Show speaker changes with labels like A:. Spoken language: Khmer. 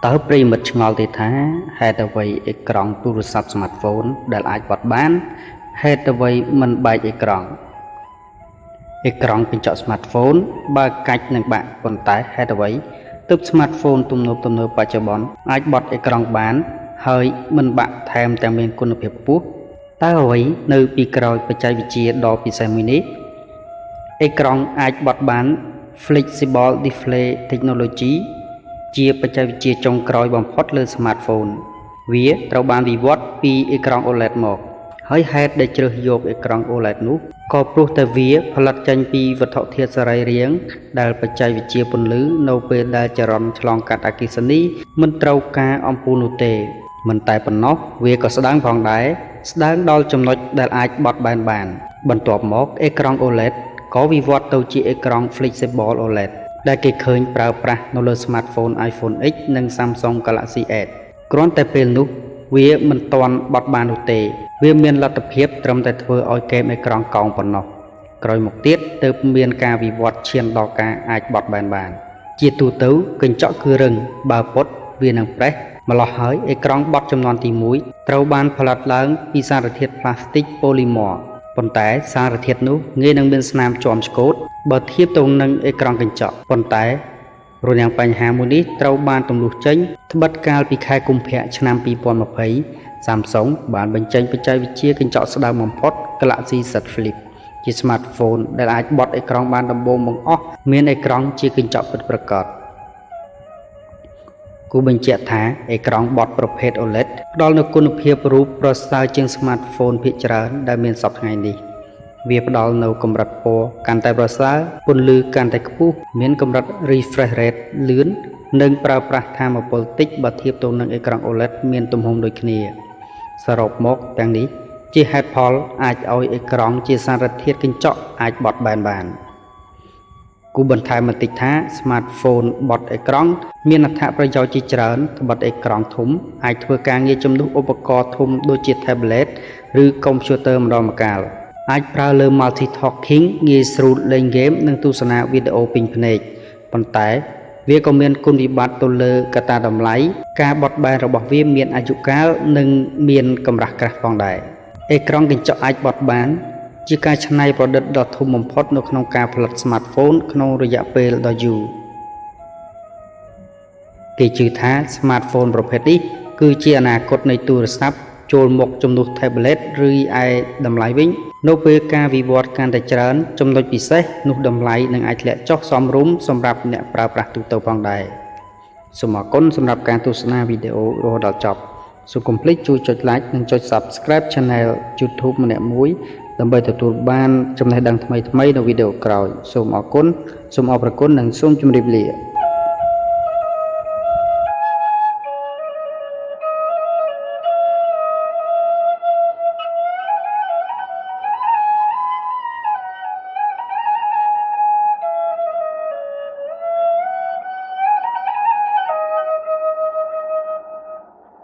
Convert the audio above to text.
A: តើប្រិយមិត្តឆ្ងល់ទេថាហេតុអ្វីអេក្រង់ទូរស័ព្ទ smartphone ដែលអាចបត់បានហេតុអ្វីមិនបែកអេក្រង់អេក្រង់កញ្ចក់ smartphone បើកាច់នឹងបាក់ប៉ុន្តែហេតុអ្វីទើប smartphone ទំនើបទំនើបបច្ចុប្បន្នអាចបត់អេក្រង់បាន ហើយមិនបាក់ថែមទាំងមានគុណភាពខ្ពស់តើអ្វីនៅពីក្រោយបច្ចេកវិទ្យាដ៏ពិសេសមួយនេះអេក្រង់អាចបត់បាន Flexible Display Technology ជាបច្ចេកវិទ្យាចុងក្រោយបំផុតលើ smartphone វាត្រូវបានវិវត្តពីអេក្រង់ OLED មក ហើយហេតុដែលជ្រើសយកអេក្រង់ OLED នោះក៏ព្រោះតែវាផលិតចេញពីវត្ថុធាតុសរីរាង្គដែលបច្ចេកវិទ្យាពន្លឺនៅពេលដែលចរន្តឆ្លងកាត់អគ្គិសនីមិនត្រូវការអំពូលនោះទេ មិនតែប៉ុណ្ណោះវាក៏ស្ដើងផងដែរស្ដើងដល់ចំណុចដែលអាចបត់បែនបាន បន្ទាប់មកអេក្រង់ OLED ក៏វិវត្តទៅជាអេក្រង់ Flexible OLED ដែលគេឃើញប្រើប្រាស់នៅលើ smartphone iPhone X និង Samsung Galaxy S គ្រាន់តែពេលនោះវាមិនទាន់បត់បាននោះទេ វាមានលទ្ធភាពត្រឹមតែធ្វើឲ្យកែមអេក្រង់កោងប៉ុណ្ណោះក្រោយមកទៀតទើបមានការវិវត្តឈានដល់ការអាចបត់បែនបាន ជាទូទៅកញ្ចក់គឺរឹងបើពត់វានឹងប្រេះម្ល៉េះហើយអេក្រង់បត់ចំនួនទី1ត្រូវបានផលិតឡើងពីសារធាតុប្លាស្ទិកប៉ូលីម៉័រប៉ុន្តែសារធាតុនោះងាយនឹងមានស្នាមជាំឆ្កូតបើធៀបទៅនឹងអេក្រង់កញ្ចក់ប៉ុន្តែរនាំងបញ្ហាមួយនេះត្រូវបានទម្លុះចេញត្បិតកាលពីខែកុម្ភៈឆ្នាំ2020 Samsung បានបញ្ចេញបច្ចេកវិទ្យាកញ្ចក់ស្ដើងបំផុត Galaxy Z Flip ជា smartphone ដែលអាចបត់អេក្រង់បានដំបូងបង្អស់មានអេក្រង់ជាកញ្ចក់ពិតប្រាកដគូបញ្ជាក់ថាអេក្រង់បត់ប្រភេទ OLED ផ្ដល់នូវគុណភាពរូបប្រសើរជាង smartphone ភាគច្រើនដែលមានសព្វថ្ងៃនេះវាផ្ដល់នូវកម្រិតពណ៌កាន់តែប្រសើរពន្លឺកាន់តែខ្ពស់មានកម្រិត refresh rate លឿននិងប្រើប្រាស់ថាមពលតិចបើធៀបទៅនឹងអេក្រង់ OLED មានទំហំដូចគ្នាសរុបមកទាំងនេះជាហេតុផលអាចឲ្យអេក្រង់ជាសារធាតុកញ្ចក់អាចបត់បែនបានគូបន្ថែមបន្តិចថា smartphone បត់អេក្រង់មានអត្ថប្រយោជន៍ជាច្រើនត្បិតអេក្រង់ធំអាចធ្វើការងារជំនួសឧបករណ៍ធំដូចជា tablet ឬកុំព្យូទ័រម្ដងម្កាលអាចប្រើលើ multitasking ងាយស្រួលលេងហ្គេមនិងទស្សនាវីដេអូពេញភ្នែកប៉ុន្តែវាក៏មានគុណវិបត្តិទៅលើកត្តាតម្លៃការបត់បែនរបស់វាមានអាយុកាលនិងមានកម្រាស់ក្រាស់ផងដែរអេក្រង់កញ្ចក់អាចបត់បាន ជាការច្នៃប្រឌិតដ៏ធំបំផុតនៅក្នុងការផលិត smartphone ក្នុងរយៈពេលដ៏យូរគេជឿថា smartphone ប្រភេទនេះគឺជាអនាគតនៃទូរស័ព្ទចូលមកជំនួស tablet ឬឯតម្លៃវិញនៅពេលការវិវត្តកាន់តែច្រើនចំណុចពិសេសនោះតម្លៃនឹងអាចធ្លាក់ចុះសមរម្យសម្រាប់អ្នកប្រើប្រាស់ទូទៅផងដែរសូមអរគុណសម្រាប់ការទស្សនាវីដេអូរហូតដល់ចប់សូមកុំភ្លេចជួយចុច Like និងចុច Subscribe Channel YouTube ម្នាក់មួយដើម្បីទទួលបានចំណេះដឹងថ្មីៗនៅវីដេអូក្រោយសូមអរគុណសូមអរព្រគុណនិងសូមជម្រាបលា។